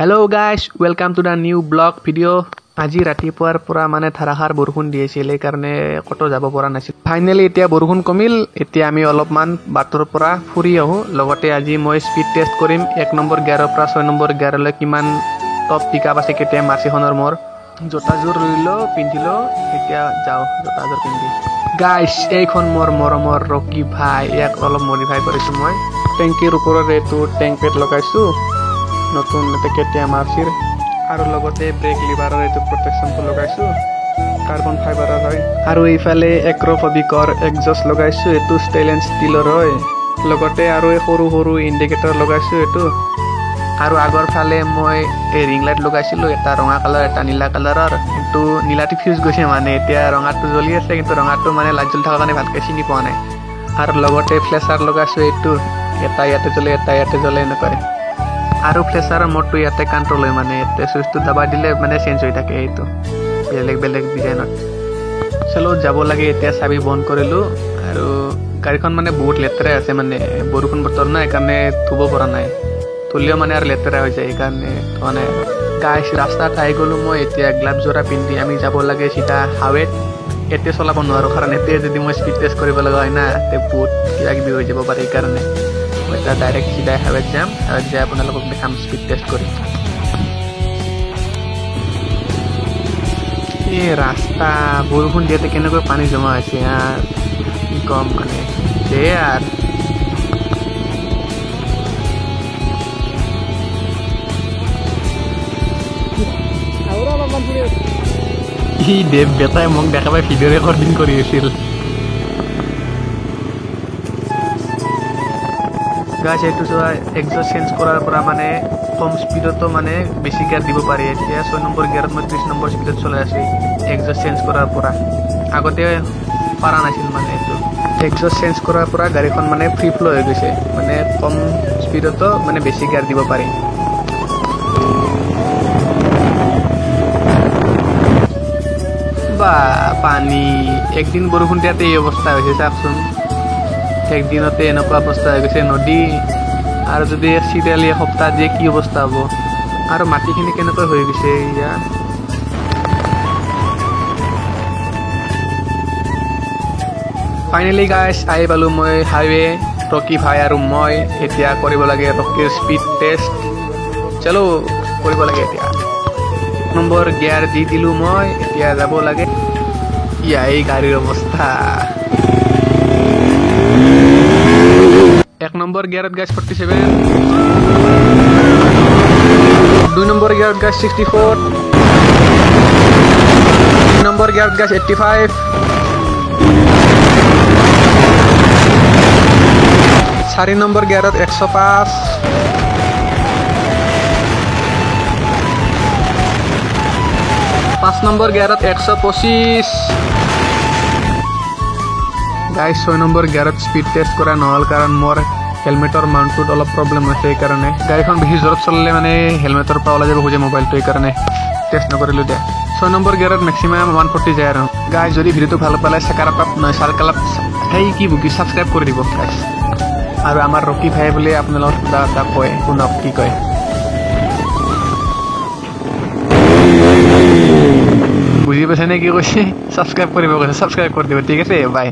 Hello guys, welcome to the new blog video. আজি ৰাতিপুৱাৰ পৰা মানে ধাৰাসাৰ বৰষুণ দি আছিল, সেইকাৰণে ক'তো যাব পৰা নাছিল। ফাইনেলি এতিয়া বৰষুণ কমিল, এতিয়া আমি অলপমান বাটৰ পৰা ফুৰি আহোঁ। লগতে আজি মই স্পীড টেষ্ট কৰিম, 1 নম্বৰ গিয়াৰৰ পৰা 6 নম্বৰ গিয়াৰলৈ কিমান টপ পিক আপ আছে কেতিয়া মাৰ্চিখনৰ। মোৰ জোতাযোৰ ৰুইলো, পিন্ধিলো, এতিয়া যাওঁ জোতাযোৰ পিন্ধি। গাইছ, এইখন মোৰ মৰমৰ ৰকি ভাই, ইয়াক অলপ মডিফাই কৰিছোঁ মই। টেংকিৰ ওপৰত এইটো টেংক পেড লগাইছোঁ, নতুন এটা কেটিএম আৰচিৰ, আৰু লগতে ব্ৰেক লিভাৰৰ এইটো প্ৰটেকশ্যনটো লগাইছোঁ, কাৰ্বন ফাইবাৰৰ হয়। আৰু এইফালে এক্ৰফবিকৰ এক্সজষ্ট লগাইছোঁ, এইটো ষ্টেইনলেছ ষ্টিলৰ হয়। লগতে আৰু এই সৰু সৰু ইণ্ডিকেটৰ লগাইছোঁ এইটো। আৰু আগৰ ফালে মই এই ৰিং লাইট লগাইছিলোঁ, এটা ৰঙা কালাৰ এটা নীলা কালাৰৰ। কিন্তু নীলাটো ফিউজ গৈছে, মানে এতিয়া ৰঙাটো জ্বলি আছে, কিন্তু ৰঙাটো মানে লাইট জ্বলি থকাৰ কাৰণে ভালকৈ চিনি পোৱা নাই। আৰু লগতে ফ্লেচাৰ লগাইছোঁ, এইটো এটা ইয়াতে জ্বলে এটা ইয়াতে জ্বলে এনেকুৱাই। আৰু ফ্লেচাৰৰ মোডটো ইয়াতে কণ্ট্ৰল হয়, মানে ইয়াতে চুইচটো দবাই দিলে মানে চেঞ্জ হৈ থাকে এইটো বেলেগ বেলেগ ডিজাইনত। চলো যাব লাগে, এতিয়া চাবি বন্ধ কৰিলোঁ। আৰু গাড়ীখন মানে বহুত লেতেৰা আছে, মানে বৰষুণ বতৰ না, সেইকাৰণে ধুব পৰা নাই, ধুলেও মানে আৰু লেতেৰা হৈ যায়, সেইকাৰণে ধোৱা নাই। আৰু গাইছ, ৰাস্তাত আহি গ'লোঁ মই, এতিয়া গ্লাভছ জোৰা পিন্ধি আমি যাব লাগে চিধা হাৱেত। এতিয়া চলাব নোৱাৰোঁ, কাৰণ এতিয়া যদি মই স্পীড টেষ্ট কৰিব লগা হয় না, তে বহুত কিবা কিবি হৈ যাব পাৰে, সেইকাৰণে মই এতিয়া ডাইৰেক্ট চিধাই হাৱেত যাম। হাৱেত যাই আপোনালোকক দেখাম স্পীড টেষ্ট কৰি। এই ৰাস্তা বৰষুণ দিয়াতে কেনেকৈ পানী জমা হৈছে আৰু কি ক'ম, মানে সেয়াই আৰু। ই দেৱ বেটাই মোক দেখা পাই ভিডিঅ' ৰেকৰ্ডিং কৰি আছিল। গাইছ, এইটো চোৱা, এক্সজষ্ট চেঞ্জ কৰাৰ পৰা মানে কম স্পীডতো মানে বেছি গিয়াৰ দিব পাৰি। এতিয়া 6 নম্বৰ গিয়াৰত মই 30 নম্বৰ স্পীডত চলাই আছোঁ এক্সজষ্ট চেঞ্জ কৰাৰ পৰা। আগতে পৰা নাছিল, মানে এইটো এক্সজষ্ট চেঞ্জ কৰাৰ পৰা গাড়ীখন মানে ফ্ৰী ফ্ল' হৈ গৈছে, মানে কম স্পীডতো মানে বেছি গিয়াৰ দিব পাৰি। বা পানী, একদিন বৰষুণ দিয়াতে এই অৱস্থা হৈছে, চাওকচোন। একদিনতে এনেকুৱা অৱস্থা হৈ গৈছে নদী। আৰু যদি চিৰিয়ালি এসপ্তাহ দিয়ে কি অৱস্থা হ'ব, আৰু মাটিখিনি কেনেকৈ হৈ গৈছে ইয়া। ফাইনেলি গাইছ, আহি পালোঁ মই হাইৱে। ৰকি ভাই আৰু মই এতিয়া কৰিব লাগে ৰকিৰ স্পীড টেষ্ট। চলো কৰিব লাগে এতিয়া। নম্বৰ গিয়াৰ দি দিলোঁ মই, এতিয়া যাব লাগে। ইয়া এই গাড়ীৰ অৱস্থা। 1 নম্বৰ গিয়াৰত গাইছ 47, 2 নম্বৰ গিয়াৰত গাইছ 64, 3 নম্বৰ গিয়াৰত গাইছ 85, 4 নম্বৰ গিয়াৰত 105, 5 নম্বৰ গিয়াৰত 125। গাইছ, 6 নম্বৰ গিয়াৰত স্পীড টেষ্ট কৰা নহ'ল, কাৰণ মোৰ হেলমেটৰ মাউণ্টটোত অলপ প্ৰব্লেম হৈছে, সেইকাৰণে গাড়ীখন বেছি জোৰত চলালে মানে হেলমেটৰ পৰা ওলাই যাব খোজে মোবাইলটো, সেইকাৰণে টেষ্ট নকৰিলোঁ দিয়া। 6 নম্বৰ গিয়াৰত মেক্সিমাম 140 যায়। আৰু গাইছ, যদি ভিডিঅ'টো ভাল পালে চেকাৰাপাপ নহয় চাৰ্কালাপ সেই কি বুকি ছাবস্ক্ৰাইব কৰি দিব গাইছ। আৰু আমাৰ ৰকি ভাই বুলি আপোনালোকক কিবা এটা কয়, শুনক কি কয়। বুজি পাইছে নে কি কৈছে? ছাবস্ক্ৰাইব কৰিব কৈছে, ছাবস্ক্ৰাইব কৰি দিব। ঠিক আছে, বাই।